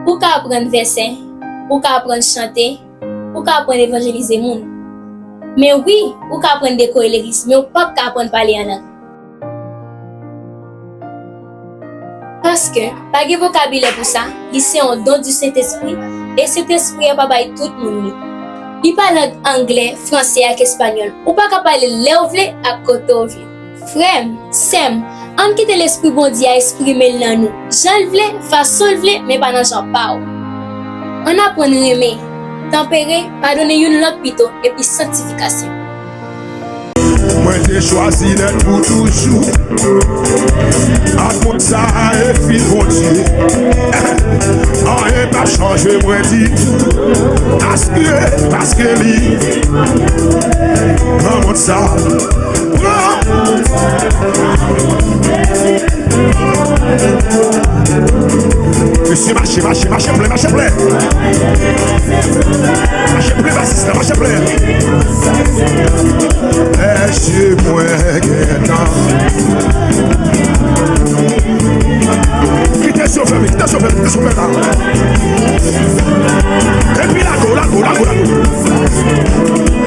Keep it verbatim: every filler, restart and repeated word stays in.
Ou ka aprann vèsè, ou ka aprann chante, ou ka aprann evanjelize moun. Men wi, ou ka aprann dekore legliz, men ou p ap ka aprann pale an lang. Paske, pa gen vokabilè pou sa, li se yon don di Sentespri, e Sentespri a pa bay tout moun li. Li pa lang anglè, fransè ak espanyòl. Ou pa ka pale lè w vle ak kote w vle. Frè m, sè m, ann kite Lespri Bondye a eksprime l nan nou, jan l vle, fason l vle, men pa nan jan pa w. Ann aprann renmen, tanpere, padone youn lòt pito, epi sanktifikasyon. Mwen te chwazi nèt pou toujou. Ak moun sa a e fi Bondye. Anyen p ap chanje mwen ditou. Paske, paske li pran moun sa a. Pran. Mesye, mache, mache, mache plen, mache plen. Mache plen, basis la, mache plen. Mesye, mwen gentan. Kite sofè, kite sofè, kite sofè la. Epi lago, lago, lago, lago.